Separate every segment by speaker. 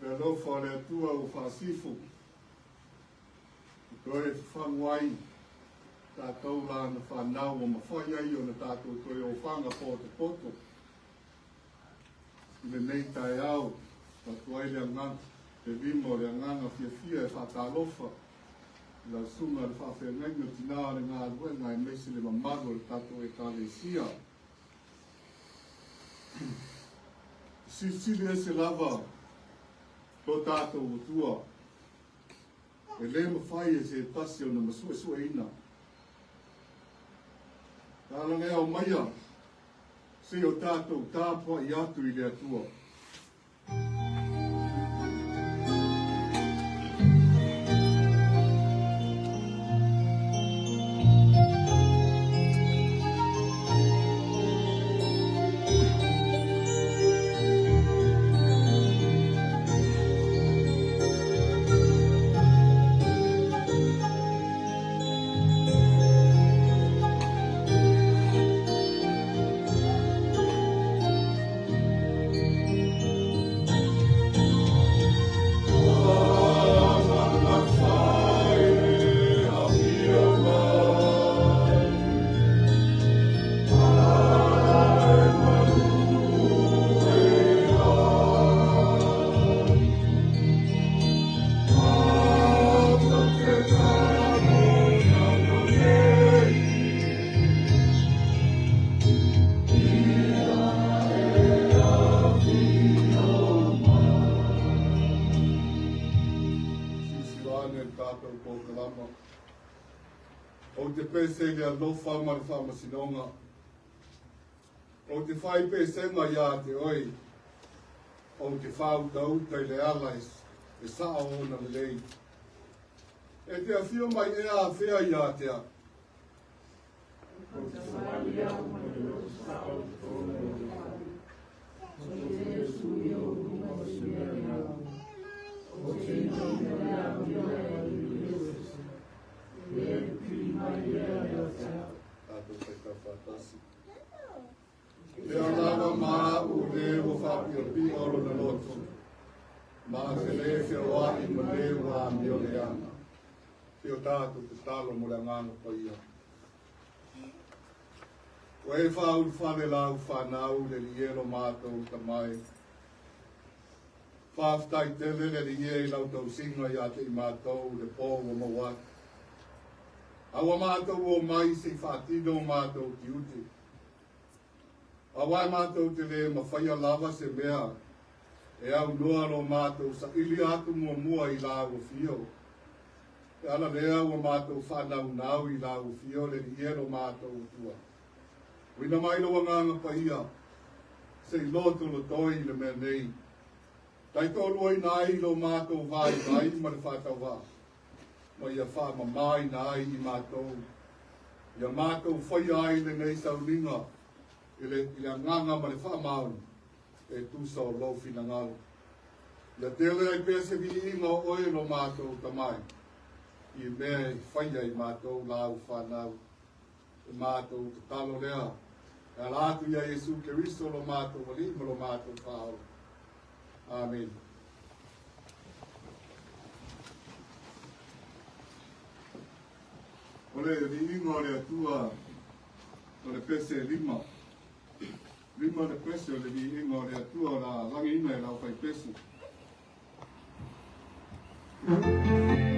Speaker 1: Le alofa o le Atua ua faasifo, e toe fafagu ai tatou lana fanau ua mafai ai ona tatou toe ofaga potopoto i lenei taeao. Avatu ai le agaga, le lima o le agaga fiafia e faatalofa i lau susuga i le faafeagaiga tina o le galuega aemaise le mamalu o le tatou Ekalesia. Silisili ese lava lo tatou Atua, e le mafai e se tasi ona masuesueina. Le ala lea o maia, se i o tatou tapuai atu i le Atua. O te pese i le alofa ma le faamasinoga. O te whai pesenga ia te oi. O te whautauta i le ala e saa ona lelei. E te awhio mai ea awhea ia te a.
Speaker 2: O te whai au mai o sao tō o whai. O te sui o runga o sui au. O te ina au ia i le e piri mai ea ia te au.
Speaker 1: Tātou whaitau whātasi. Lea lava ma u le ua whāpiopio o lona loto. Ma te le whioai ma le ua amio le ana. Whio tātou te talo mo le angana paia. Ua e whāulufale lau whanau le lielo mātou tamai. Whāwhtai tele le lie i lau tausinga ia te i mātou le pō ua maua atu. Aua mātou o mai se i whaatino mātou ki ute. Aua e mātou te le mawhaia lava se mea e au noa lo mātou sa ili atu mua mua i la ua fio. Te ala lea ua mātou whanau nau i la ua fio le lie lo mātou utua. Wina mai lo wanganga paia se i loto lo toi i le mea nei. Tai tōlua ina ai lo mātou vai vai ma le whātau Ma ia whaamamā ina ai i mātou. Ia mātou whai ai le nei sauninga i le anganga ma le whaamaoni e tusa o lau whinangalo. Ia tele ai pea se viiinga o oe lo mātou tamai. I mea e whai ai mātou lau whanau. E mātou te talo lea. E ala atu ia Iesu Keristo lo mātou wali ma lo mātou whaolo. Amen. O le viiga o le Atua o le pese lima. Lima le pese o le viiga o le Atua o la langiina e lau whai pese.
Speaker 2: Amen.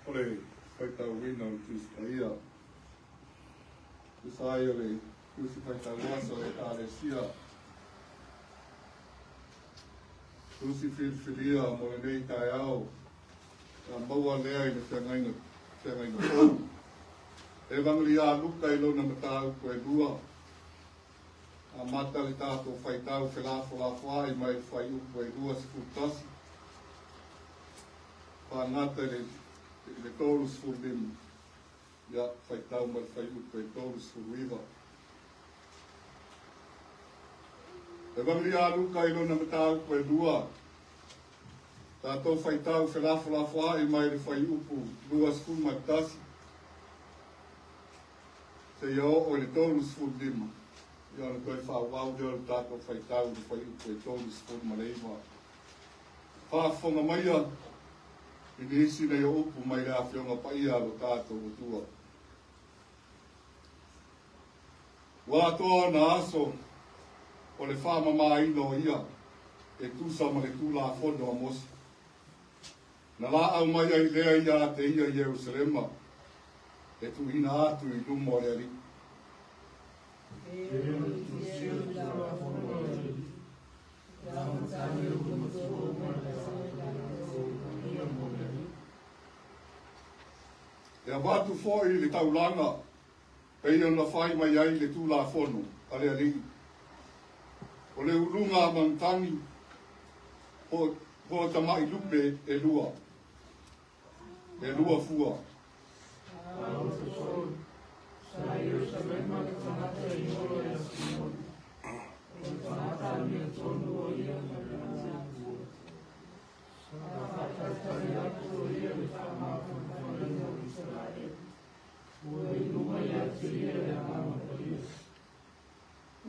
Speaker 1: O le faitauina o le Tusi Paia. Tusa ai o le Tusi Faitau Aso a Ekalesia. Tusi filifilia mo lenei taeao na maua lea i le feagaiga feagaiga fou. Evagelia a Luka i lona mataupu e lua. Amata le tatou faitau felafolafoai mai le fuaiupu e 21 faagata i le i le 35. Ia, faitau mai le fuaiupu e 39. Evagelia a Luka i lona mataupu e lua. Tatou faitau felafolafoai mai le fuaiupu 21 seia oo i le 35. Ia ona toe faaauau lea o le tatou faitau i le fuaiupu e 39. Faafofoga maia i nisi nei o upu mai le Afioga Paia a lo tatou Atua. Ua atoa ona aso o le faamamaina o ia e tusa ma le Tulafono a Mose. Na laau mai ai lea ia te ia i Ierusalema e tuuina atu i luma o le Alii. E avatu foi i le taulaga pei ona fai mai ai le Tulafono a le Alii, o le uluga a manutagi po o tamai lupe e lua, e lua fua.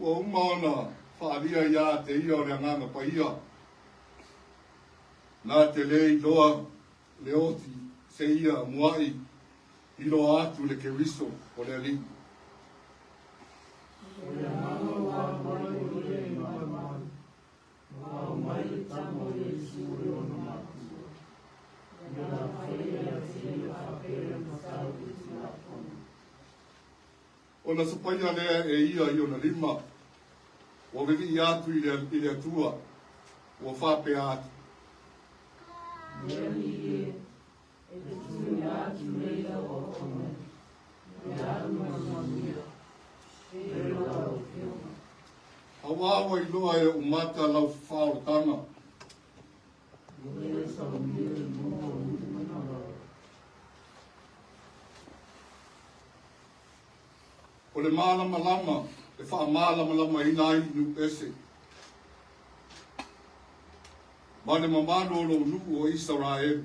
Speaker 1: Ua uma ona faaalia ia te ia o le Agaga Paia, na te le iloa le oti seia muaʻi iloa atu le Keriso o le Alii.
Speaker 2: O le agaga ua alu ai o ia i malumalu, ua aumai le tama o Iesu e ona matua, ia faia ia te ia faapea e matau i le Tulafono.
Speaker 1: Ona sapaia lea e ia i ona lima, ua vevii atu i le Atua, ua faapea atu.
Speaker 2: Le Alii e, e te tuuina atu nei lau auauna, ia alu ma le manuia, e lau Afioga.
Speaker 1: Auā ua iloa e oʻu mata lau fafaolataga.
Speaker 2: Ua le saunia i luga o nuu manava.
Speaker 1: O le malamalama e faamalamalamaina ai nuu ese, ma le mamalu o lou nuu o Isaraelu.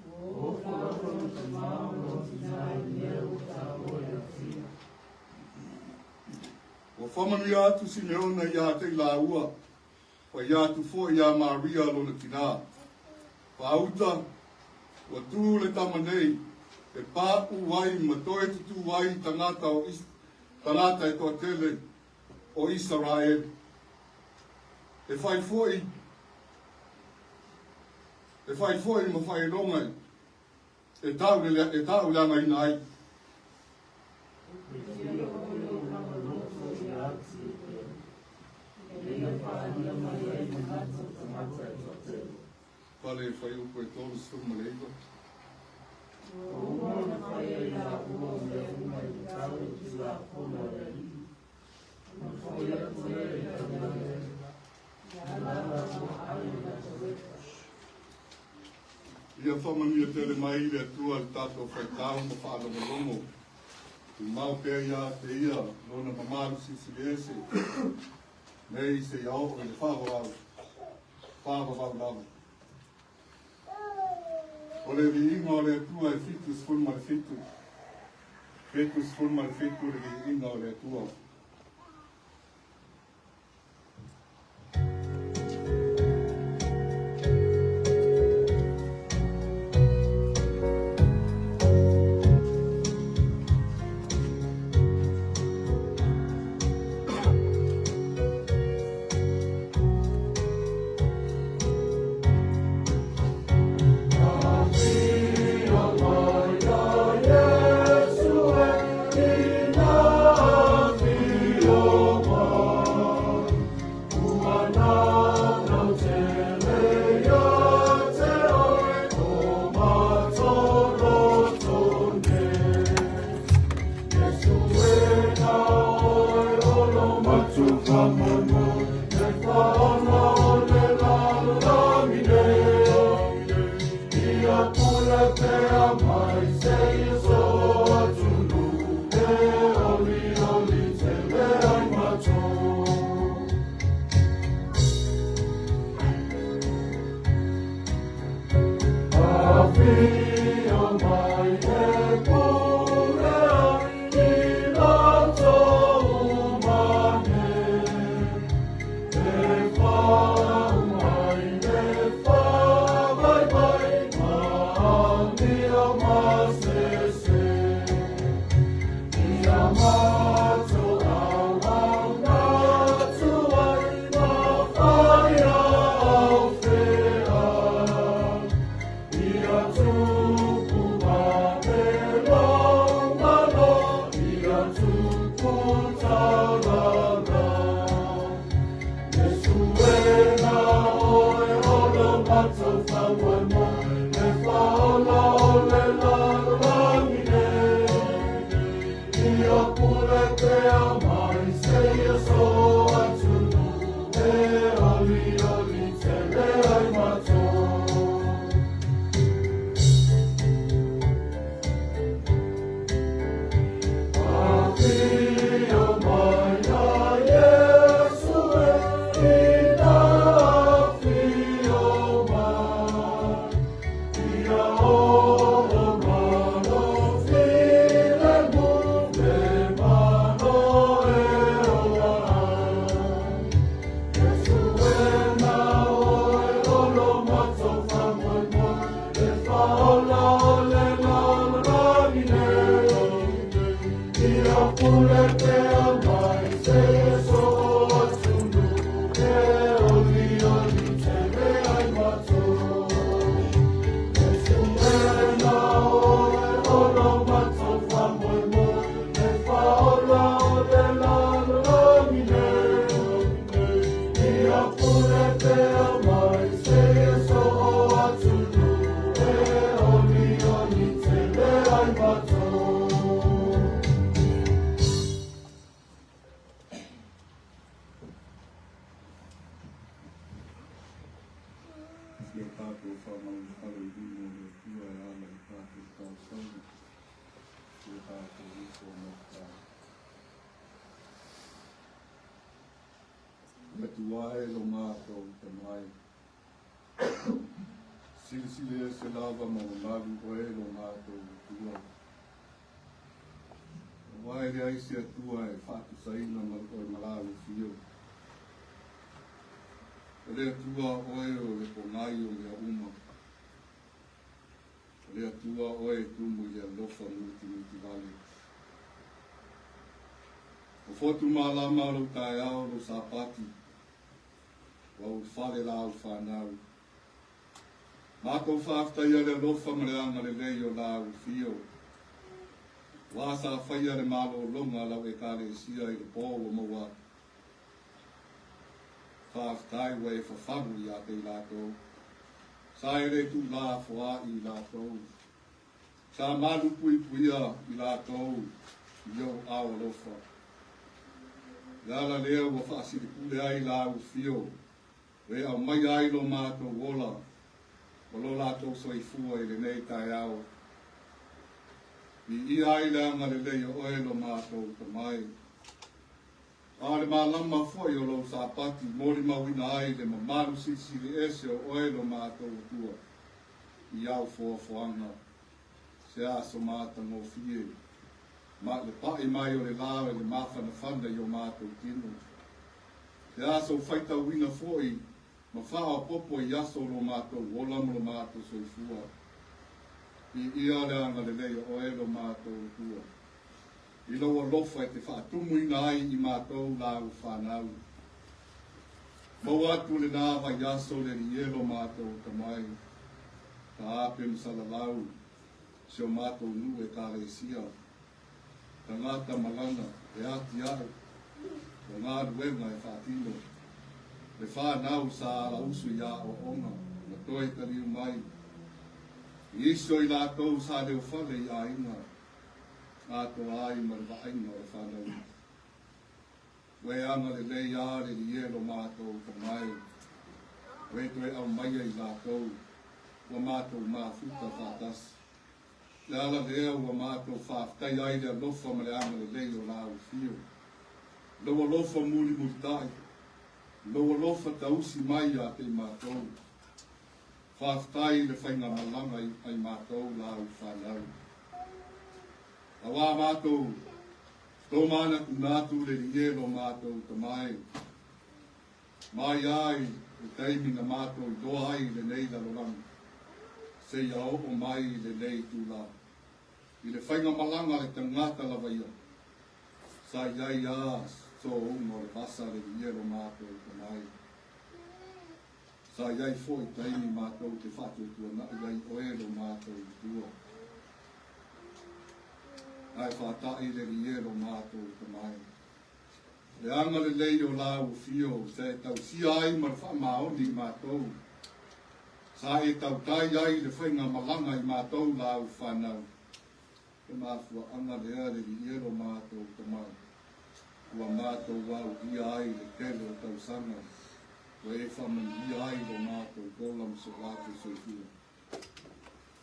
Speaker 2: Ua ofo lava lou tama ma lou tina i mea ua taua ia te ia.
Speaker 1: Ua faamanuia atu Simeona ia te i laua, faia atu foi iā Maria lona tinā. Faauta. Ua tu le tama nei e paʻu ai ma toe tutū ai tagata o tagata e toatele o Isaraelu. E fai foi e fai foi ma faailoga e tau le e tau leagaina ai. Pale Fuaiupu e 39. Ia faamanuia tele mai le Atua i le tatou faitau ma faalogologo. Tumau pea ia te ia lona mamalu silisili ese nei seia oo i le faavavau, faavavau lava. O le viiga o le Atua e 77, 77 le viiga o le Atua. Ia tatou faamaumau i luma o le Atua e ala i tatou talosaga i o tatou uso ma tau. Le Atua e lo matou tamai. Silisili ese lava ma mamalu oe lo matou Atua. Aua e leai se Atua e faatusaina ma oe ma lau afio. O le Atua oe o le pogai o mea uma. Atua oe e tumu i le alofa mutimutivale. O fotu malama o lou taeao lou Sapati, ua ulufale la au fanau. Matou faafetaia le alofa ma le agalelei o la ulufio. Ua sa faia le malologa a lau Ekalesia i le po ua maua atu. Faafetai ua e fafagu ia te i latou. Sa e le tuulafoa'i i latou. Sa malupuipuia i latou i ou ao alofa. Le ala lea ua faasilipule ai la ulufio, ua e aumaia ai lo matou ola ma lo latou soifua i lenei taeao. Viia ai le agalelei o oe lo matou Tamai. A o le malama foi o lou Sapati molimauina ai le mamalu silisili ese o oe lo matou Atua i au foafoaga, se aso matagofie, ma le paʻi mai o le lā i le mafanafana i o matou tino, se aso faitauina foi ma faaopoopo i aso o lo matou ola ma lo matou soifua. Viia le agalelei o oe lo matou Atua i lou alofa e te faatumuina ai i matou lau fanau. Maua atu lenā vaiaso le Alii e lo matou Tamai, taape ma salalau si o matou nuu Ekalesia, tagata malana e atiae o galuega e faatino, le fanau sa alausu i aoaoga ma toe taliu mai, i isi o i latou sa leofale i aiga, atoa ai ma le vaaiga o le fanau. Ua e agalelei a le Alii e lo matou Tamai, ua e toe aumaia i latou ua matou mafuta faatasi. Le ala lea ua matou faafetai ai le alofa ma le agalelei o la Afio. Lou alofa mulimulitai, lou alofa tausi mai ia te i matou. Faafetai i le faigamalaga ai matou la u fanau. Auā matou tomanatunatu le Alii e lo matou Tamai. Mai ai le taimi na matou iloa ai i lenei lalolagi, seia oo mai i lenei itula, i le faigamalaga a le tagata lava ia, sa i ai a soouga o le vasa le Alii e lo matou Tamai. Sa i ai foi taimi matou te faatuatuana'i ai oe lo matou Atua. Ae faata'i le Alii e lo matou Tamai. Le agalelei o la Afio sa e tausia ai ma le faamaoni i matou, sa e tautai ai le faigamalaga i matou la au fanau. Le mafuaaga lea le Alii e lo matou Tamai, ua matou aulia ai le tele o tausaga ua e faamanuia ai lo matou ola ma so latou soifua.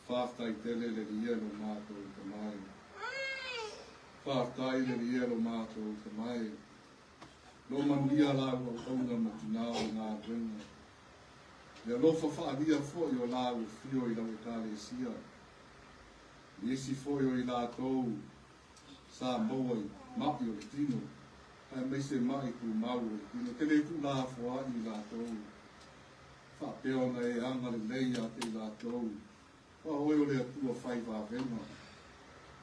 Speaker 1: Faafetai tele le Alii e lo matou Tamai. Faafetai le Alii e lo matou Tamai. Lo manuia la au auauna ma tinā o le galuega. Le alofa faaalia foi o la Afio i lau Ekalesia. Nisi foi o i latou sa maua i maʻi o le tino, aemaise maʻi tumau o le tino, e te le tuulafoaʻi i latou, faapea ona e agalelei ia te i latou, aua o oe o le Atua fai vavega.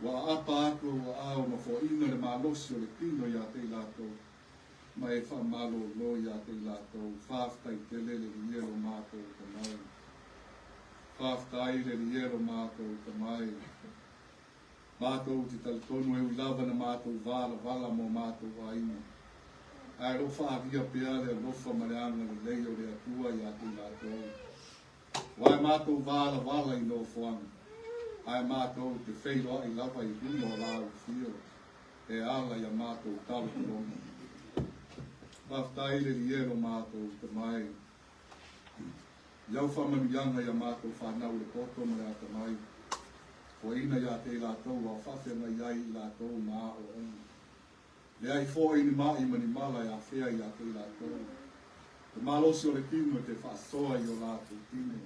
Speaker 1: Ua aapa atu ou aao ma foaina le malosi o le tino ia te i latou, ma e faamalolo ia te i latou. Faafetai tele le Alii e lo matou Tamai. Faafetai le Alii e lo matou Tamai. Matou te talitonu e ui lava na matou valavala mo matou aiga, ae o lo o faaalia pea le alofa ma le agalelei o le Atua ia te i latou. Aua e matou valavala i nofoaga, ae matou te feiloai lava i luma o la Afio e ala i a matou talotaloga. Faafetai le Alii e lo matou Tamai i au faamanuiaga i a matou fanau i le poto ma le atamai, foaina ia te i latou a o faafeagai ai i latou ma aoaoga. Leai foi ni maʻi ma ni mala e afea ia te i latou. Le malosi o le tino e te faasoa i o latou tino.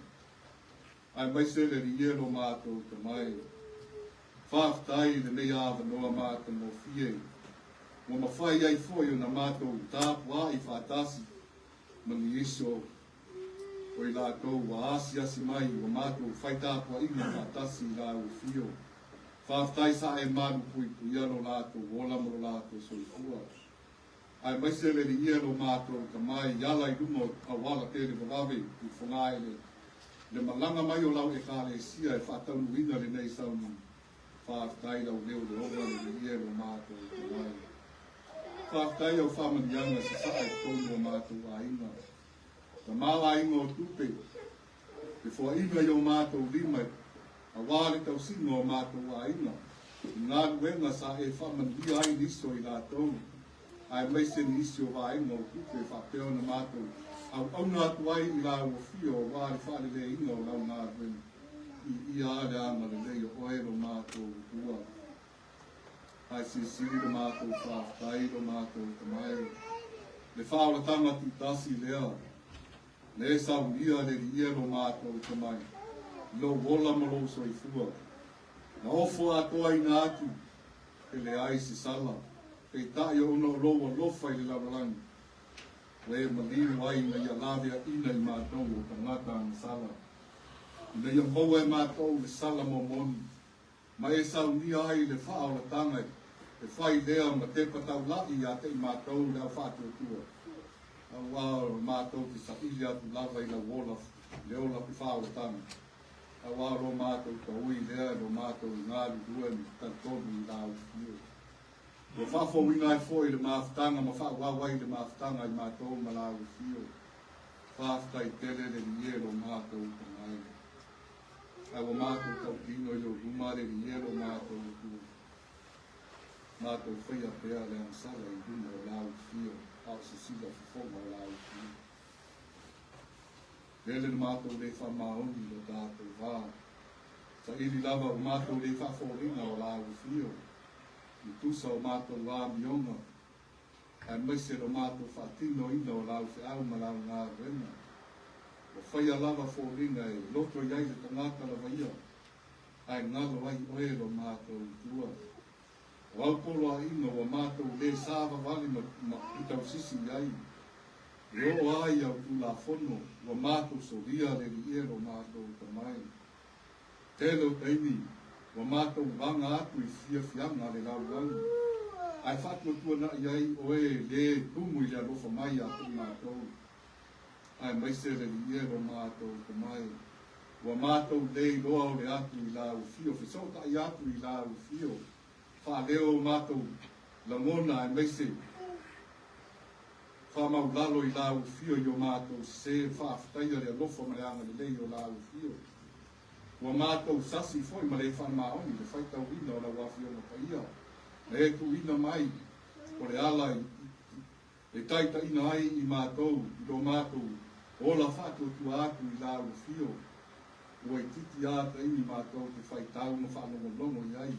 Speaker 1: Aemaise le Alii e lo matou Tamai. Faafetai i lenei avanoa matagofie ua mafai ai foi ona matou tapuaʻi faatasi ma nisi o O i latou ua asiasi mai ua matou fai tapuaiga faatasi i la afio. Faafetai sa e malu puipuia lo latou ola ma lo latou soifua. Aemaise le Alii e lo matou Tama i ala i luma o auala tele vavave i Fogaele, le malaga mai o lau Ekalesia e faataunuuina lenei sauni. Faafetai lau leoleoga le Alii e lo matou Tama. Faafetai au faamanuiaga sasaa i totonu o matou aiga. Tamaoaiga o tupe, le foaiga i o matou lima auā le tausiga o matou aiga, i galuega sa e faamanuia ai nisi o i latou, aemaise nisi o vaega o tupe faapea ona matou auauna atu ai i lau afio auā le faaleleiga o lau galuega. Viia le agalelei o oe lo matou Atua. Ae silisili lo matou faafetai lo matou Tama e, le faaolataga tuutasi lea, le saunia le Alii e lo matou Tama e, i lou ola ma lou soifua, na ofo atoaina atu, e leai se sala, peitai ona o lou alofa i le lalolagi, ua e maliu ai ina ia laveaina i matou o tagata agasala, ina ia maua e matou le sala momoni, ma e saunia ai le faaolataga e fai lea ma tepa taula'i ia te i matou le au faatuatua, auā o matou te saili atu lava i lau ola, le ola faaolataga, auā o lo matou taui lea lo matou galulue ma talitonu i lau afio. Ua faafouina ai foi le mafutaga ma faaauau ai le mafutaga i matou ma lau afio. Faafetai tele le Alii e lo matou Tama e. Ae ua matou tautino i ou luma le Alii e lo matou Atua. Matou faia pea le agasala i luma o lau afio, a o sisila fofoga o lau afio. Lele na matou le faamaoni lo tatou va. Saili lava ua matou le faafoliga o lau afio, i tusa o matou amioga, aemaise lo matou faatinoina o lau feau ma lau galuega. Ua faia lava foliga e loto i ai le tagata lava ia, ae galo ai oe lo matou Atua. O au poloaiga ua matou le savavali ma pitausisi i ai, e oo ai au Tulafono ua matou solia le Alii e lo matou Tama e. Tele o taimi ua matou vaga atu i fiafiaga a le lalolagi, ae faatuatuana'i ai oe le tumu i le alofa mai ia te i matou. Aemaise le Alii e lo matou Tama e, ua matou le iloa o le atu i lau afio, fesootai atu i lau afio, faaleo o matou lagona aemaise faamaulalo i lau afio i o matou sese, faafetaia le alofa ma le agalelei o lau afio. Ua matou sasi foi ma le faamaoni le faitauina o lau Afioga Paia, na e tuuina mai o le ala e taitaiina ai i matou i lo matou ola faatuatua atu i lau afio. Ua itiiti a taimi matou te faitau ma faalogologo i ai,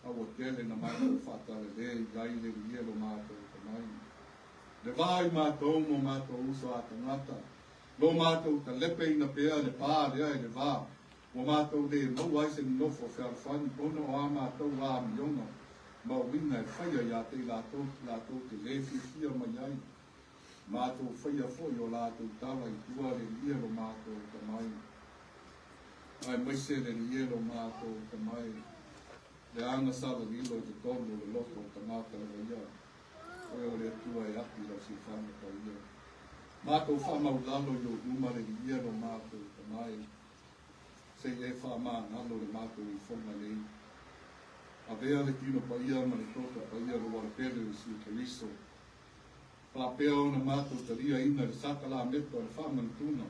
Speaker 1: a ua tele na matou faatalale i ai le Alii lo matou Tama. Le va i matou ma matou uso a tagata, lo matou talepeina pea le pā lea i le va, ua matou le maua ai se nonofo fealofani ona o a matou amioga ma uiga e faia ia te i latou, latou te le fiafia mai ai. Matou faia foi o latou tala i tua le Alii e lo matou Tama e. Aemaise le Alii e lo matou Tama e, le agasala lilo i totonu o le loto o tagata lava ia, oe o le Atua e api lau siufaga paia. Matou faamaulalo i ou luma le Alii e lo matou Tama e, sei e faamagalo le matou ifoga nei. Avea le tino paia ma le toto paia lo alepele o Iesu Keriso. Faapea ona matou taliaina le sakalameta o le faamanatuga,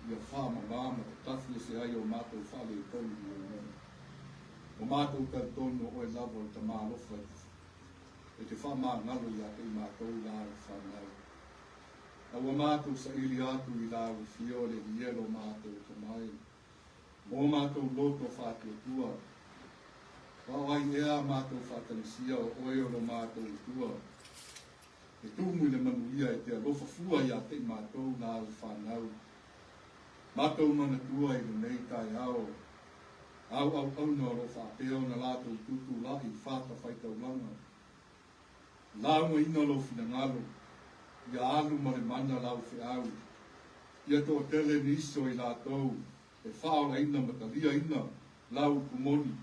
Speaker 1: ia faamamā ma tatafi ese ai o matou faaletonu i ou luma. O matou talitonu o oe lava o le Tama alofa e te faamagalo ia te i matou lau fanau. A ua matou saili atu i lau afio le Alii e lo matou Tama e, mo matou loto faatuatua. A o ai ea a matou faatagisia o oe o lo matou Atua, e tumu i le manuia e te alofa fua ia te i matou lau fanau. Matou manatua i lenei taeao, au auauna o lo o faapea ona latou tutula'i i fatafaitaulaga. Laugaina lou finagalo, ia alu ma le mana lau feau. Ia toatele nisi o i latou e faaolaina ma taliaina lau upu moni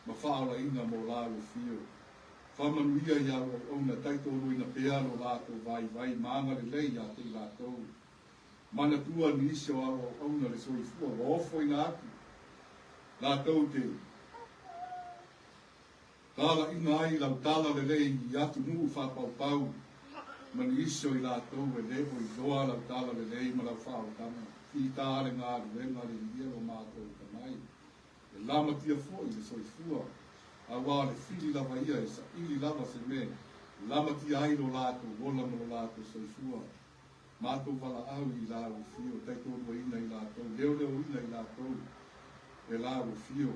Speaker 1: ma faaolaina mo laua fio. Faamanuia i au auauna, taitoaluaina pea lo latou vaivai ma agalelei ia te i latou. Manatua nisi o au auauna le soifua ua ofoina atu latou te talaiga ai lau talalelei i atunuu faapaupau ma nisi o i latou e lē o iloa lau talalelei ma lau faaolataga. Fitā le galuega le Alii e lo matou tamai e lamatia foʻi le soifua, auā o le fili lava ia e saili lava se mea lamatia ai lo latou ola ma lo latou soifua. Matou valaau i lau afio, taitoaluaina i latou, leoleoina i latou e lau afio,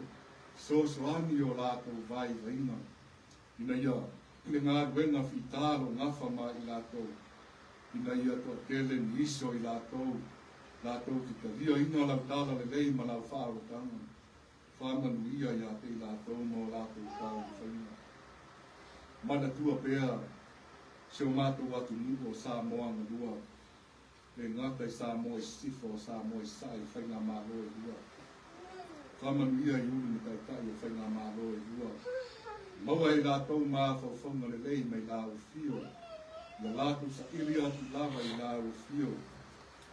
Speaker 1: fesoasoani i o latou vaivaiga, ina ia le galuega fitā lo gafa ma i latou, ina ia toatele nisi o i latou latou te taliaina lau talalelei ma lau faaolataga. Faamanuia ia te i latou ma o latou taumafaiga. Manatua pea si o matou atunuu o Samoa galua, le gata i Samoa i Sisifo, o Samoa i Sasae i faigamalo e lua. Faamanuia i ulu ma taitai o faigamalo e lua. Maua e i latou mafaufauga lelei mai lau afio, ia latou saili atu lava i lau afio,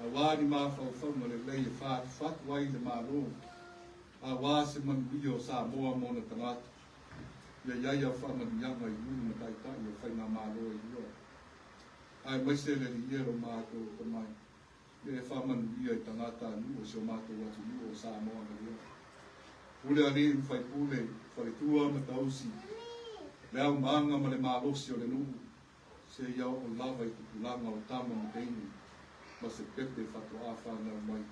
Speaker 1: auā ni mafaufauga lelei e fatufatu ai le Malo, auā se manuia o Samoa ma ona tagata. Ia i ai au faamanuiaga i ulu ma taitai o faigamalo e lua, aemaise le Alii e lo matou tamai, ia e faamanuia i tagatanuu o si o matou atunuu o Samoa galua. Pule alii ma faipule, faletua ma tausi, le aumaga ma le malosi o le nuu, seia oo lava i tupulaga o tama ma teine, ma se pepe faatoa fanau mai,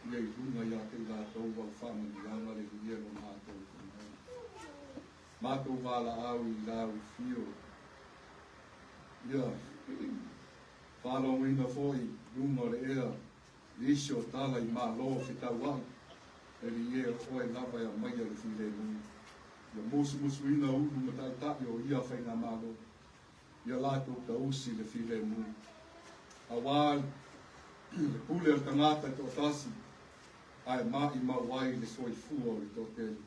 Speaker 1: ia i luga ia te i latou au faamanuiaga le Alii e lo matou tamai. Matou valaau i lau afio, ia faalogoina foi i luga o le ea nisi o tala i malo fetauai, le Alii e, o oe lava e aumaia le filemu. Ia musumusuina ulu ma taitai o ia faigamalo, ia latou tausi le filemu, auā le pule a le tagata e toatasi, ae maʻimau ai le soifua o le toatele.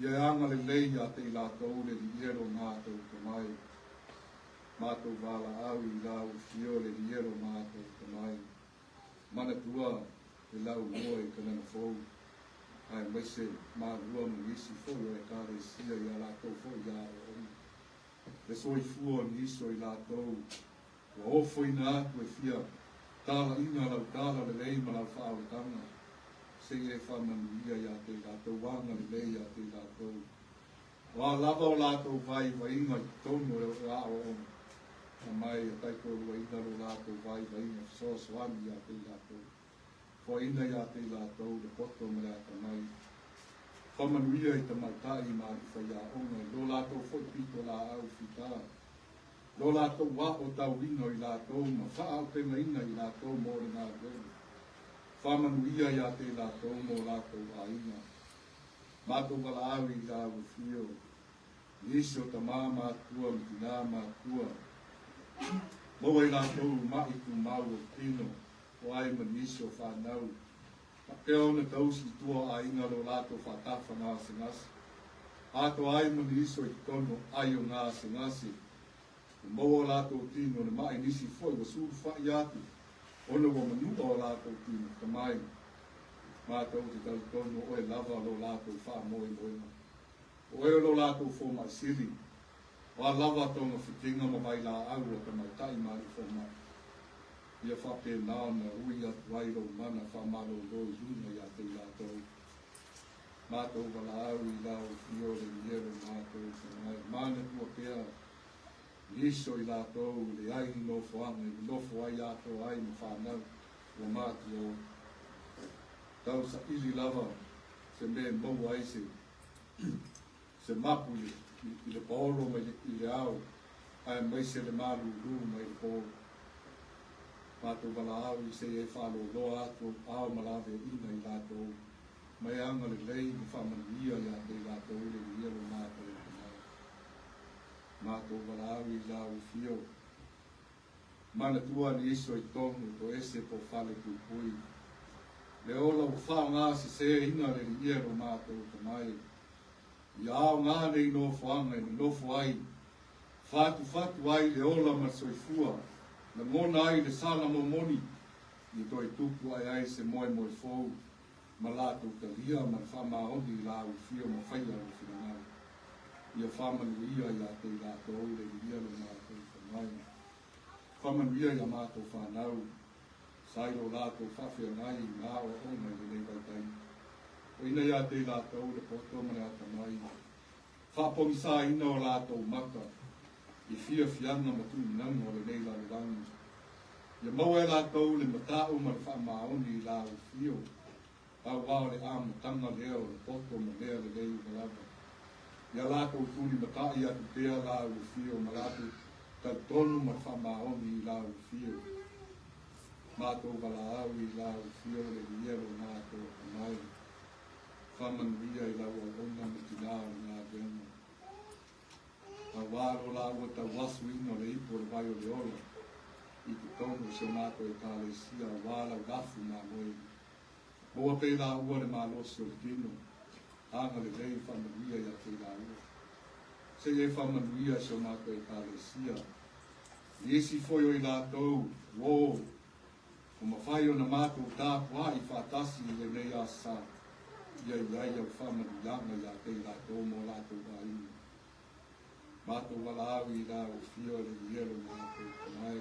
Speaker 1: Ia e agalelei ia te i latou le Alii e lo matou tamai. Matou valaau i lau afio le Alii e lo matou tamai. Manatua le laulua i Kanana Fou, aemaise malua ma nisi foi o Ekalesia ia latou foi aoaoga. Le soifua o nisi o i latou ua ofoina atu e fia talaiga lau talalelei ma lau faaolataga, seia e faamanuia ia te i latou, agalelei ia te i latou. O a lava o latou vaivaiga i totonu o le aoaoga, aumai ia taitoaluaina lo latou vaivaiga fesoasoani ia te i latou. Foaina ia te i latou le poto ma le atamai. Faamanuia i tamaitai ma alii faiaoga i lo latou foi pitolaau fitā, lo latou aotauina o i latou ma faaaupegaina i latou mo le galuega. Faamanuia ia te i latou ma o latou aiga. Matou valaau i lau afio, nisi o tamā matutua ma tinā matutua, maua i latou maʻi tumau o tino, o ai ma nisi o fanau, faapea ona tausi i tua o aiga lo latou faatafa gasegase, atoa ai ma nisi o i totonu o ai o gasegase, ua maua o latou tino le maʻi, nisi foi ua sulufai atu ona ua manua o latou tino. Tamai, matou te talitonu o oe lava lo latou faamoemoega, o oe o lo latou fomaʻi sili, o a lava togafitiga ma vailaau a tamaitai ma alii fomaʻi, ia faapena ona ui atu ai lou mana faamalōlō i luga ia te i latou. Matou valaau i lau afio le Alii e lo matou tamai. Manatua pea nisi o i latou leai ni nofoaga i nonofo ai atoa ai ma fanau ua matutua. Tau saili lava se mea e maua ai se mapu i le paolo mai i le ao, aemaise le malūlū mai le pō. Matou valaau i seia e faalōloa atu ao ma laveaiina i latou, ma e agalelei ma faamanuia ia te i latou le Alii e lo matou tamai. Matou valaau i lau afio. Manatua nisi o i totonu toese po o fale puipui. Le ola ua faaaoga seseina le Alii e lo matou atamai. Ia aoga nei nofoaga e nonofo ai, fatufatu ai le ola ma le soifua, lagona ai le sala momoni, ia toe tupu ae ai se moemoe fou ma latou talia ma le faamaoni i la Afio ma faia lou finagalo. Ia faamanuia ia te i latou le Alii e lo matou atamai. Faamanuia i a matou fanau, sa i lo latou faafeagai ma aoaoga i lenei vaitaimi. O ina ia te i latou le poto ma le atamai, faapogisaina o latou mata i fiafiaga ma tuuinaga o lenei lalolagi. Ia maua e latou le matau ma le faamaoni i la Afio, auā o le amataga lea o le poto ma mea lelei uma lava. Ia latou tulimatai atu pea la Afio ma latou talitonu ma le faamaoni i la Afio. Matou valaau i la Afio le Alii e lo matou atamai. Faamanuia i lau auauna ma tinā o le galuega. Auā lo laua tauasuina o le ipu o le vai o le ola i totonu o si o matou Ekalesia auā lau lafu mamoe. Maua pea i laua le malosi o le tino, agalelei faamanuia ia te i laua. Se i e faamanuia si o matou Ekalesia. I isi foi o i latou, uō, ua mafai ona matou tapuai faatasi i lenei asa, ia i ai au faamanuiaga ia te i latou ma o latou aiga. Matou valaau i la Afio le Alii e lo matou atamai.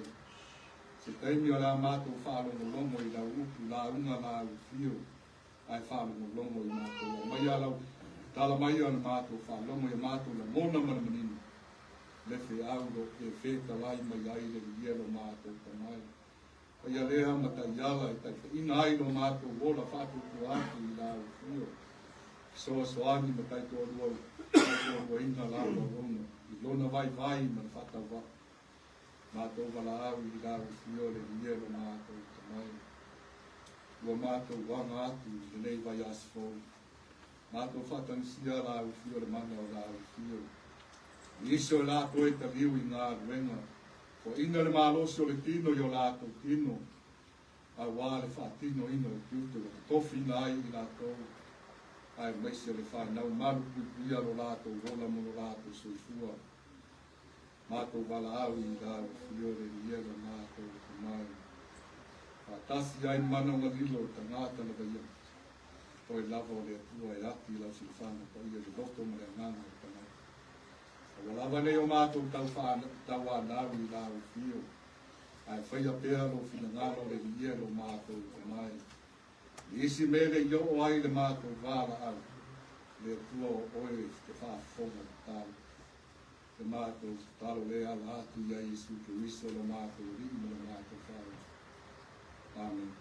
Speaker 1: Se taimi o le a matou faalogologo i lau upu lauga la Afio, ae faalogologo i matou. Aumaia lau tala mai ona matou faalogo ia matou lagona ma le manino le feau lo e fetalai mai ai le Alii e lo matou atamai. Paia lea ma taiala e taitaiina ai lo matou ola faatuatua atu i la Afio. Fesoasoani ma taitoaluaina la auauna i lona vaivai ma le faatauvaa. Matou valaau i la Afio le Alii e lo matou atamai. Ua matou aga atu i lenei vaiaso fou. Matou faatagisia la Afio le mana o la Afio. I isi o latou e taliu i galuega, foaiina le malosi o le tino i o latou tino, auā le faatinoina o tiute ua totofiina ai i latou, aemaise le fanau malupuipuia lo latou ola ma lo latou soifua. Matou valaau i la Afio le Alii e lo matou atamai. Faatasi ai manaoga lilo o tagata lava ia. Oe lava o le Atua e ati i lau silafaga paia i le loto ma le agaga o le tagata. Aua lava nei o matou tauanau i la Afio, ae faia pea lou finagalo le Alii e lo matou atamai. I isi mea le i oo ai le matou valaau, le Atua o oe te faafofoga tatalo. Le matou tatalo lea ala atu ia Iesu Keriso lo matou Alii ma lo matou Faaola. Amene.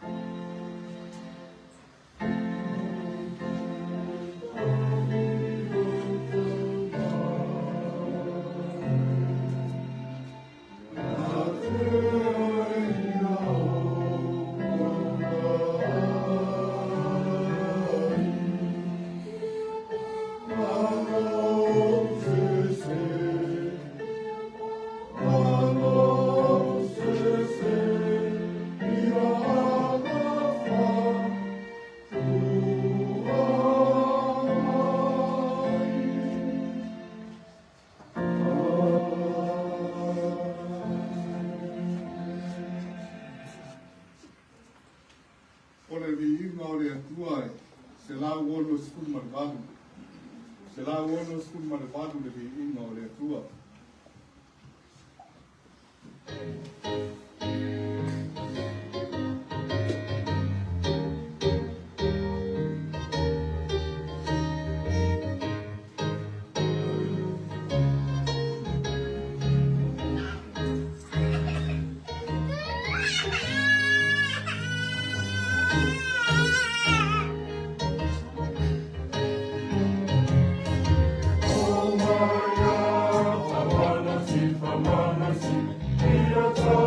Speaker 1: O le viiga o le Atua e 168, 168 le viiga o le Atua.
Speaker 2: O Maria, famanasi, famanasi, ia.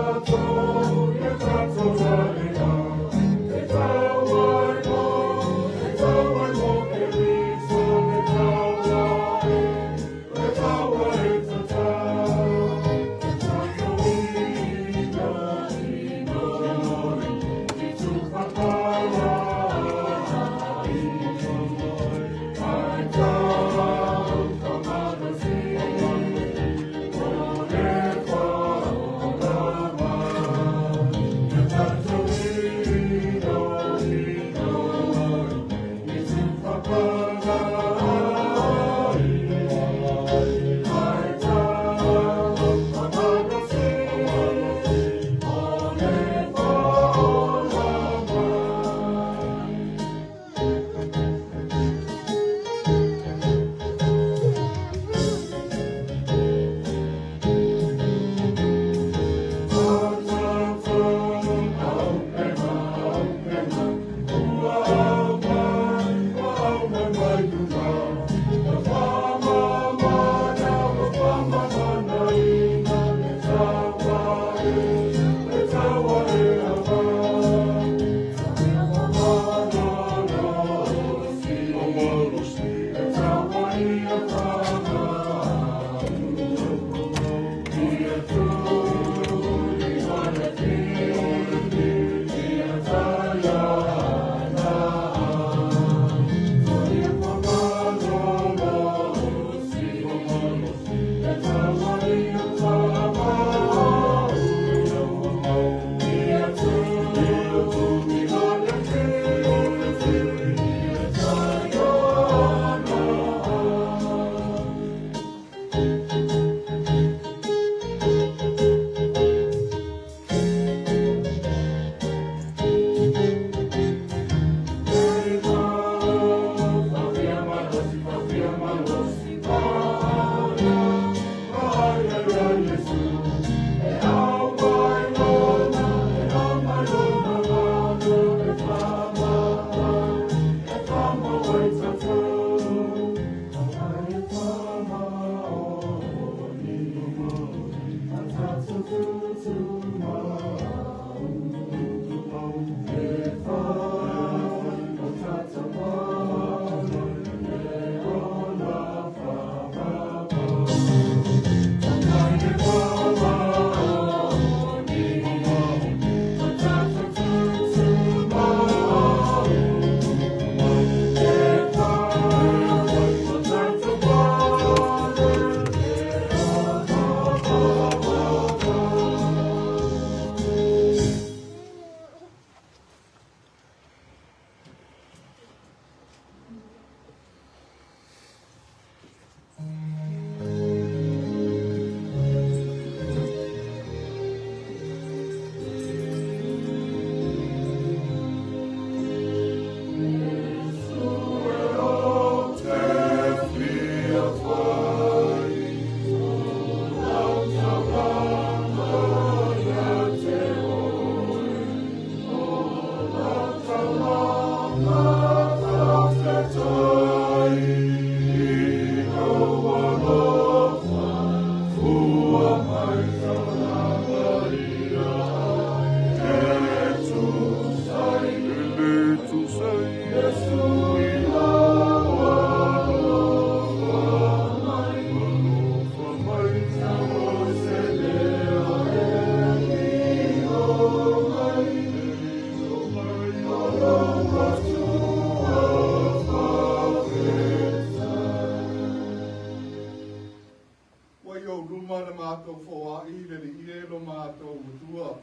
Speaker 1: matou foai le Alii e lo matou Atua,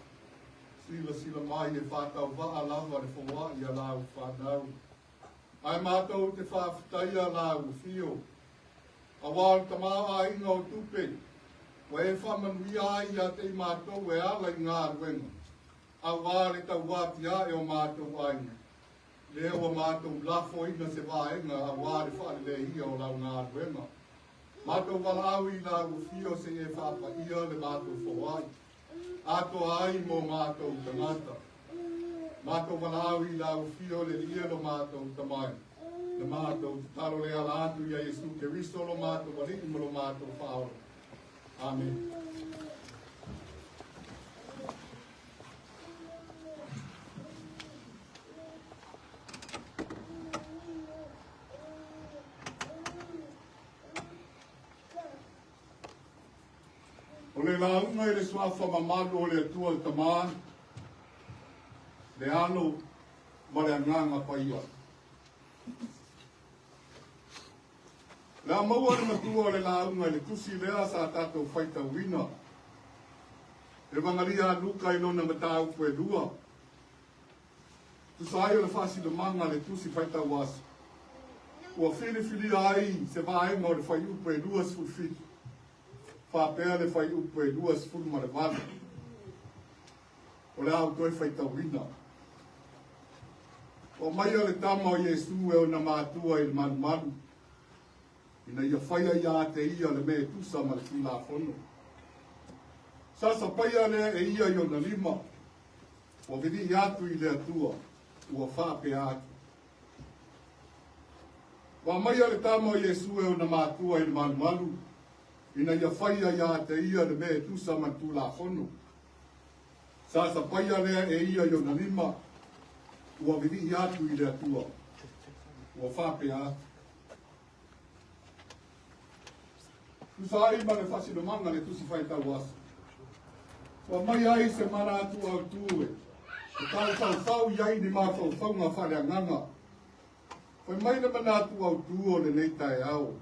Speaker 1: silasila mai e faatauvaa lava le foai a lau fanau. Ae matou te faafetaia lau afio, auā o le tamaoaiga o tupe ua e faamanuia ai ia te i matou e ala i galuega, auā le tauatiae o matou aiga, lea ua matou lafoina se vaega auā le faaleleia o lau galuega. Matou valaau i lau afio se i e faapaia le matou foai, atoa ai mo matou tagata. Matou valaau i lau afio le Alii e lo matou Tamai, le matou tatalo le ala atu ia Iesu Keriso lo matou Alii ma lo matou Faaola. Amene. O le lauga i le suafa mamalu o le Atua le Tama, le Alo ma le Agaga Paia. Le a maua le matua o le lauga i le tusi lea sa tatou faitauina. Le Evagalia a Luka i lona mataupu e lua. Tusa ai o le faasilamaga a le Tusi Faitau Aso, ua filifilia ai se vaega o le fuaiupu e 27 faapea le fuaiupu e 28 o le a ou toe faitauina. Ua aumaia le tama o Iesu e ona matua i le malumalu, ina ia faia ia te ia le mea e tusa ma le Tulafono. Sa sapaia lea e ia i ona lima, Ua vivii atu i le Atua, ua faapea atu. Ua aumaia le tama o Iesu e ona matua i le malumalu, ina ia faia ia te ia le mea e tusa ma le Tulafono. Sa sapaia lea e ia i ona lima, ua vivii atu i le Atua, ua faapea atu. Tusa ai ma le faasinomaga le Tusi Faitau Aso, ua aumai ai se manatu autu e taufaufau i ai ni mafaufauga faaleagaga. Fai mai le manatu autu o lenei taeao,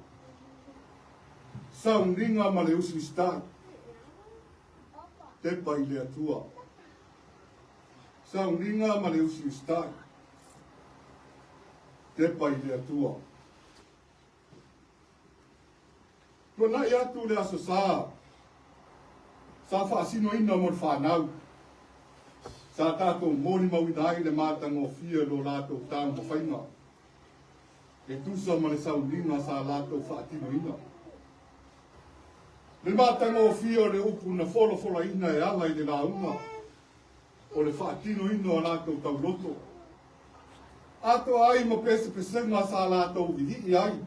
Speaker 1: sauniga ma le usiusitai, tepa i le Atua. Sauniga ma le usiusitai, tepa i le Atua. Tuanai atu le Aso Sa, sa faasinoina mo le fanau, sa tatou molimauina ai le matagofie o lo latou taumafaiga e tusa ma le sauniga sa latou faatinoina. Le matagofie o le upu na folafolaina e ala i le lauga o le faatinoina o a latou tauloto, atoa ai ma pesepesega sa latou vivii ai.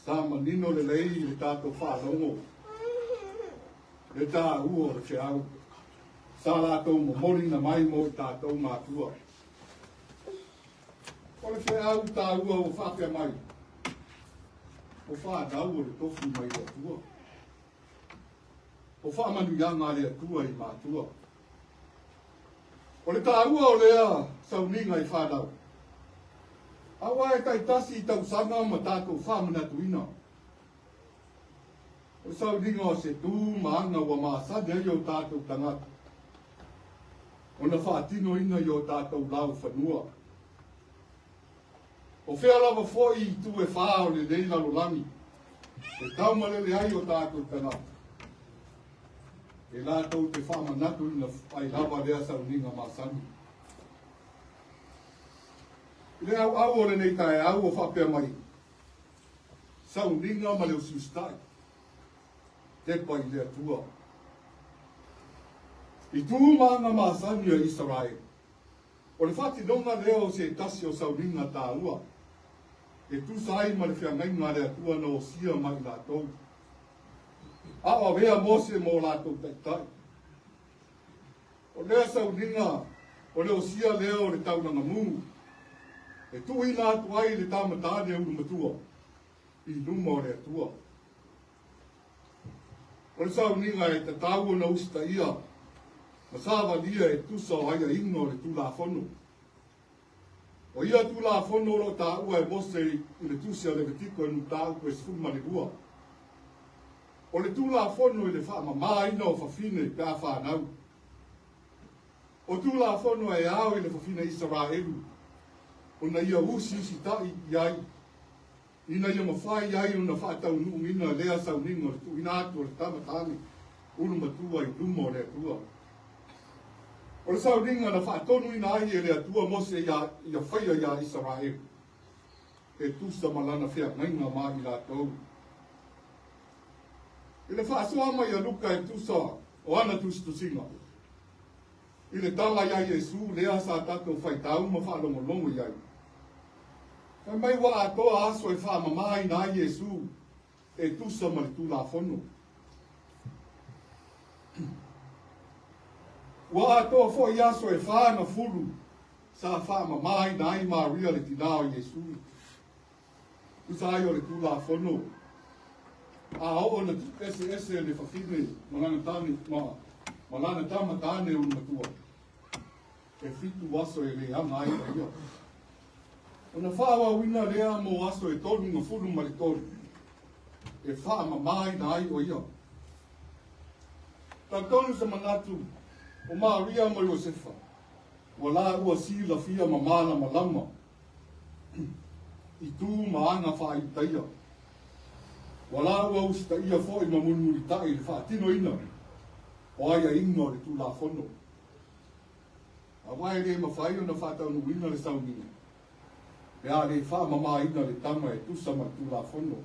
Speaker 1: Sa manino lelei i le tatou faalogo le taua o le feau sa latou momoliina mai mo i tatou matua. O le feau taua ua faapea mai, o fanau o le tofi mai le Atua. O faamanuiaga a le Atua i matua. O le taua o lea sauniga i fanau, aua e taitasi i tausaga ma tatou faamanatuina. O le sauniga o se tu ma aga ua masani ai o tatou tagata ona faatinoina i o tatou laufanua. O fea lava foi itu e fā o lenei lalolagi e taumalele ai o tatou tagata, e latou te faamanatuina ai lava lea sauniga masani. I le auau o lenei taeao ua faapea mai, sauniga ma le usiusitai, tepa i le Atua. I tu ma aga masani a Isaraele, O le faatinoga lea o se tasi o sauniga taua e tusa ai ma le feagaiga a le Atua na osia ma i latou, a o avea Mose ma o latou taitai. O lea sauniga, o le osia lea o le taulaga mū, e tuuina atu ai le tama tāne ulumatua i luma o le Atua. O le sauniga e tatau ona usitaia ma savalia e tusa o aiaiga o le Tulafono. O ia Tulafono o lo o taua e Mose i le Tusi a Levitiko i le mataupu e 12. O le Tulafono i le faamamaina o fafine pe a fanau. O Tulafono e ao i le fafine Isaraelu ona ia usiusitai i ai, ina ia mafai ai ona faataunuuina lea sauniga o le tuuina atu o le tama tane ulumatua i luma o le Atua. O le sauniga na faatonuina ai e le Atua Mose ia faia iā Isaraelu, e tusa ma lana feagaiga ma i latou. I le faasoa mai a Luka e tusa o ana tusitusiga, i le tala iā Iesu lea sa tatou faitau ma faalogologo i ai, fai mai ua atoa aso e faamamaina ai Iesu e tusa ma le Tulafono. Ua atoa foi aso e 40 sa faamamaina ai Maria le tinā o Iesu. Tusa ai o le Tulafono, a oo na tuueseese le fafine ma lana tane ma lana tama tane ulumatua, e 7 aso e leaga ai o ia. Ona faaauauina lea mo aso e 33 e faamamaina ai o ia. Talitonu se manatu o Maria ma Iosefa, ua laua silafia ma malamalama i tu ma aga faaiutaia. Ua laua usitaia foi ma mulimulitai i le faatinoina o aiaiga o le Tulafono. Aua e le mafai ona faataunuuina le sauniga pe a le faamamaina le tama e tusa ma le Tulafono.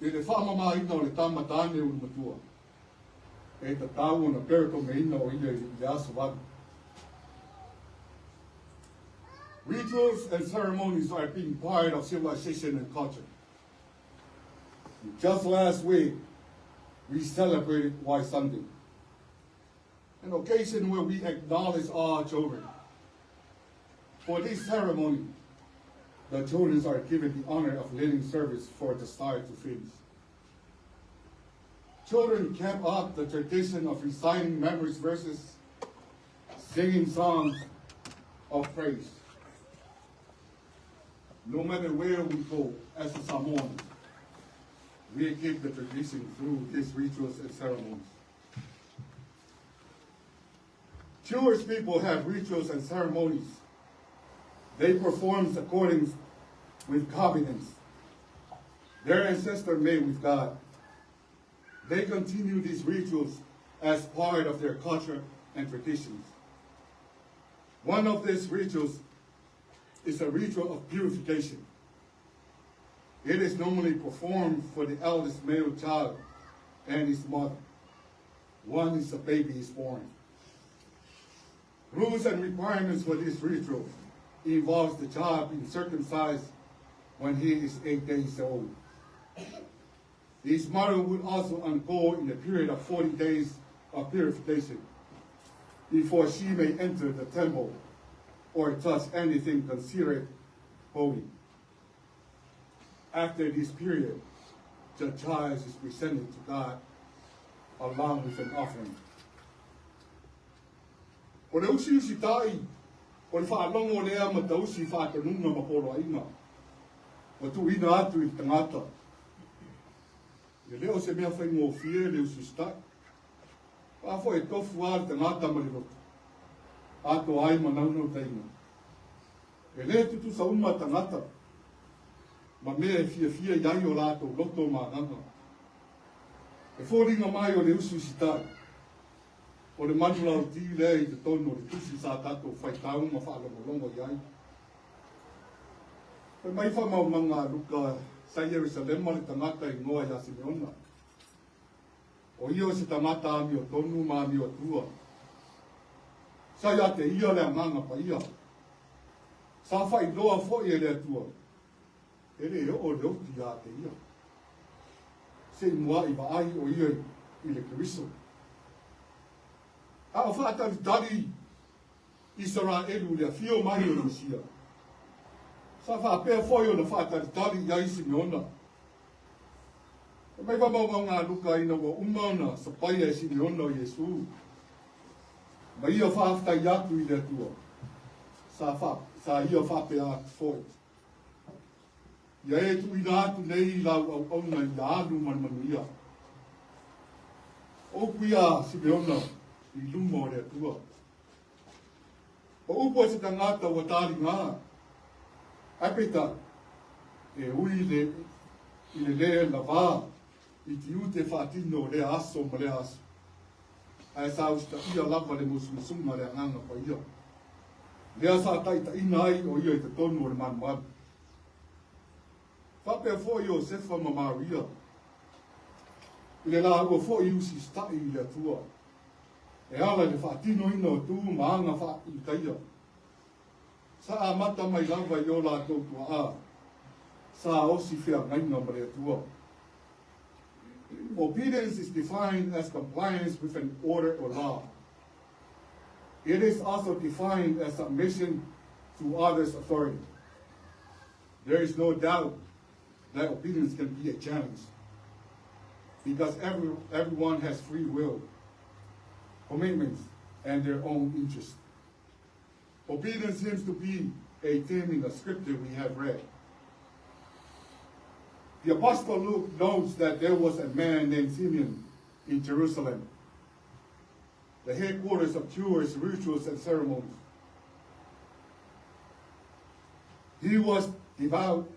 Speaker 1: I le faamamaina o le tama tane ulumatua, e tatau ona peretomeina o ia i le aso 8. Rituals and ceremonies are being part of civilization and culture. Just last week, we celebrated White Sunday, an occasion where we acknowledge our children. For this ceremony, the children are given the honor of leading service for the start to finish. Children kept up the tradition of reciting memory verses, singing songs of praise. No matter where we go as a Samoan, we keep the tradition through these rituals and ceremonies. Jewish people have rituals and ceremonies. They perform according with covenants their ancestor made with God. They continue these rituals as part of their culture and traditions. One of these rituals is a ritual of purification. It is normally performed for the eldest male child and his mother once a baby is born. Rules and requirements for this ritual involves the child being circumcised when he is 8 days old. His mother would also undergo in a period of 40 days of purification before she may enter the temple or touch anything considered holy. After this period, the child is presented to God along with an offering. O le usiusitai, o le faalogo lea ma tausi faatonuga ma poloaiga, ua tuuina atu i le tagata. E le o se mea faigofie le usiusitai. Aua foi e tofu lava le tagata ma le loto, atoa ai ma naunautaiga. E le tutusa uma tagata ma mea e fiafia i ai o latou loto ma agaga. E foliga mai o le usiusitai, o le manulauti lea i totonu o le tusi sa tatou faitau ma faalogologo i ai. Fai mai faamaumauga a Luka, sa i Ierusalema le tagata igoa ia Simeona. O ia o se tagata amiotonu ma amioatua. Sa ia te ia le Agaga Paia. Sa faailoa foi e le Atua, e le oo le oti ia te ia, se i muaʻi vaai o ia i le Keriso. A o faatalitali Isaraelu i le afio mai o le Mesia, sa faapea foi ona faatalitali i ai Simeona. Fai mai faamaumauga a Luka ina ua uma ona sapaia e Simeona o Iesu, ma ia faafetai atu i le Atua, sa ia faapea atu foi. Ia e tuuina atu nei i lau auauna ia alu ma le manuia. O upu ia a Simeona i luma o le Atua. O upu a se tagata ua taligā, ae peitai, e ui le i le lē lavā i tiute faatino o lea aso ma lea aso, ae sa usitaia lava le musumusuga a le Agaga Paia, lea sa taitaiina ai o ia i totonu o le malumalu. Faapea foi Iosefa ma Maria, i le laua foi usita'i i le Atua, e ala i le faatinoina o tu ma aga faa-Iutaia. Sa amata mai lava i o latou tuaa, sa osi feagaiga ma le Atua. Obedience is defined as compliance with an order or law. It is also defined as submission to others' authority. There is no doubt that obedience can be a challenge because everyone has free will, commitments, and their own interests. Obedience seems to be a theme in the scripture we have read. The Apostle Luke notes that there was a man named Simeon in Jerusalem, the headquarters of Jewish rituals and ceremonies. He was devout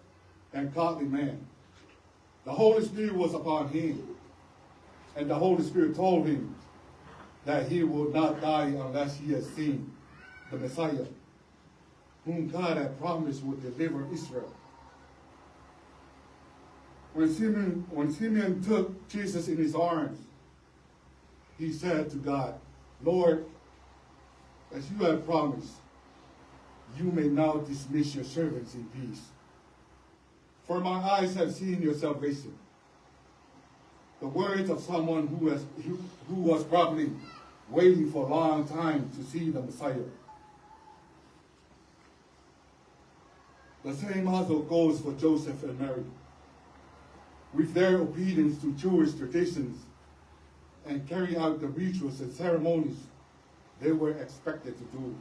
Speaker 1: and godly man. The Holy Spirit was upon him, and the Holy Spirit told him that he would not die unless he had seen the Messiah, whom God had promised would deliver Israel. When Simeon took Jesus in his arms, he said to God, Lord, as you have promised, you may now dismiss your servants in peace. For my eyes have seen your salvation. The words of someone who was probably waiting for a long time to see the Messiah. The same also goes for Joseph and Mary. With their obedience to Jewish traditions and carry out the rituals and ceremonies they were expected to do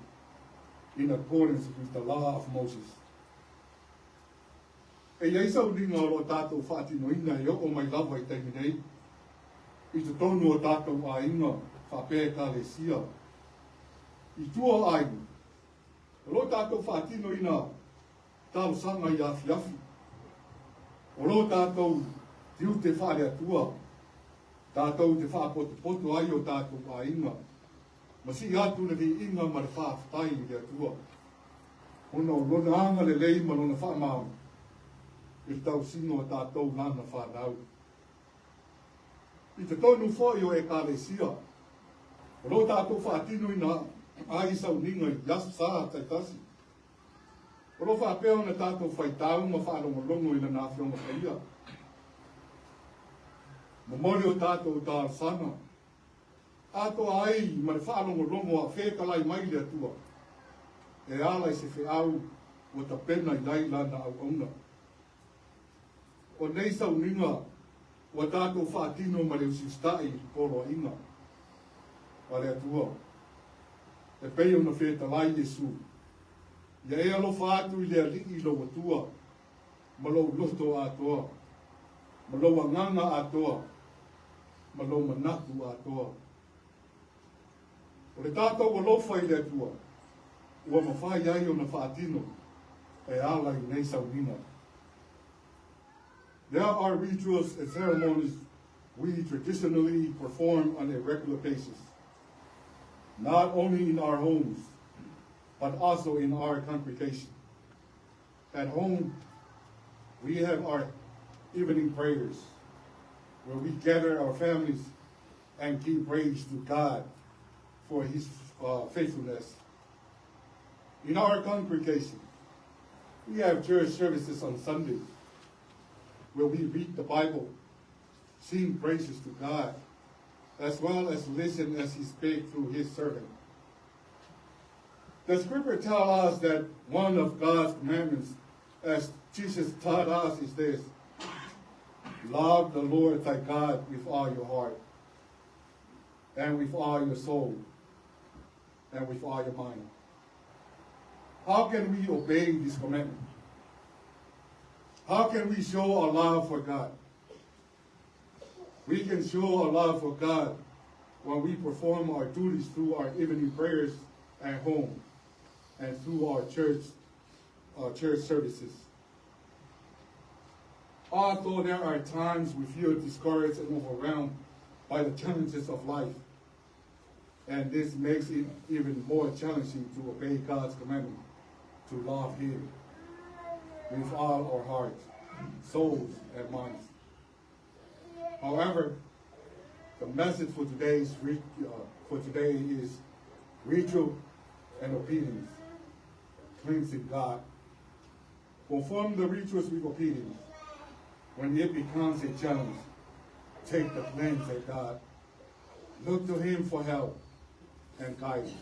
Speaker 1: in accordance with the law of Moses. E i ai sauniga o lo o tātou faatinoina e oo mai lava i taimi nei, i totonu o tātou aiga faapea Ekalesia. I tua o aiga, o lo o tātou faatinoina talosaga i afiafi, o lo tātou tiute faale-Atua, tātou te faapotopoto ai o tātou aiga, ma sii atu le viiga ma le faafetai i le Atua, ona o lona agalelei ma lona faamaoni i le tausiga o tātou lana fanau. I totonu foi o Ekalesia, o lo o tātou faatinoina ai sauniga i aso sa taitasi. O lo o faapea ona tātou faitau ma faalogologo i lana Afioga Paia. Momoli o tātou talosaga, atoa ai ma le faalogologo a fetalai mai le Atua, e ala i se feau ua tapena i ai lana auauna. O nei sauniga ua tātou faatino ma le usiusitai i le poloaiga a le Atua, e pei ona fetalai Iesu, ia e alofa atu i le Alii i lou Atua, ma lou loto atoa, ma lou agaga atoa, ma lou manatu atoa. O le tātou alofa i le Atua, ua mafai ai ona faatino e ala i nei sauniga. There are rituals and ceremonies we traditionally perform on a regular basis, not only in our homes, but also in our congregation. At home, we have our evening prayers, where we gather our families and give praise to God for His faithfulness. In our congregation, we have church services on Sunday, where we read the Bible, sing praises to God, as well as listen as He speaks through His servant. The scripture tells us that one of God's commandments, as Jesus taught us, is this: love the Lord thy God with all your heart, and with all your soul, and with all your mind. How can we obey this commandment? How can we show our love for God? We can show our love for God when we perform our duties through our evening prayers at home and through our church services. Although there are times we feel discouraged and overwhelmed by the challenges of life, and this makes it even more challenging to obey God's commandment to love Him with all our hearts, souls, and minds. However, the message for today is ritual and obedience, cleansing God. Perform the rituals with obedience. When it becomes a challenge, take the plans at God. Look to Him for help and guidance.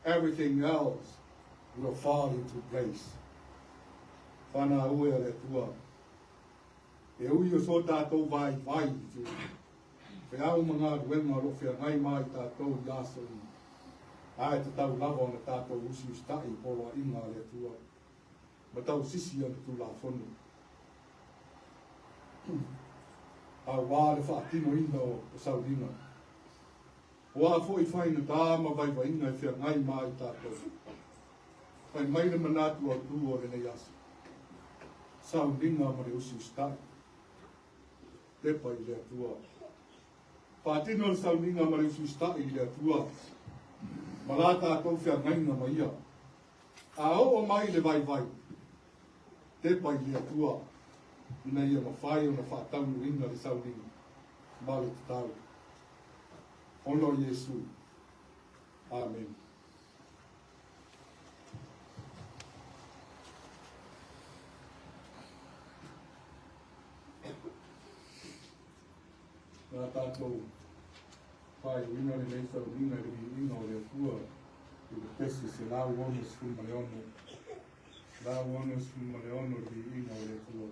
Speaker 1: Everything else will fall into place. Whana ue le tua. E ui o so tātou vai vai i te. Whia au mga ruenga ro whia ngai mai tātou i aso i. Ai te tau lava o na tātou usi ustai polo a inga le tua. Ma tau sisi o na tū la whono. A wā le whaatino ina o saurina. O a fo i whaina tā ma vai vai inga e whia ngai mai tātou. Whai mai le manatu au tū o le nei aso. Saurina ma le usi ustai. Tepa i le atua. Whaatino le saurina ma le usi ustai i le atua. Ma la tātou whia ngainga ma ia. A o mai le vai vai. Tepa i le atua. Ina ia mawhai o na whaataunu inga le saurina. Ma le tatau. Ono Yesu. Amen. Nā tātou whai uina le nei saurina le inga o le atua i le pesi se lau ono sfuma le ono. Lau ono sfuma le ono le inga o le atua.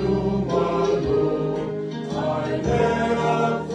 Speaker 1: Manumalo, ae le.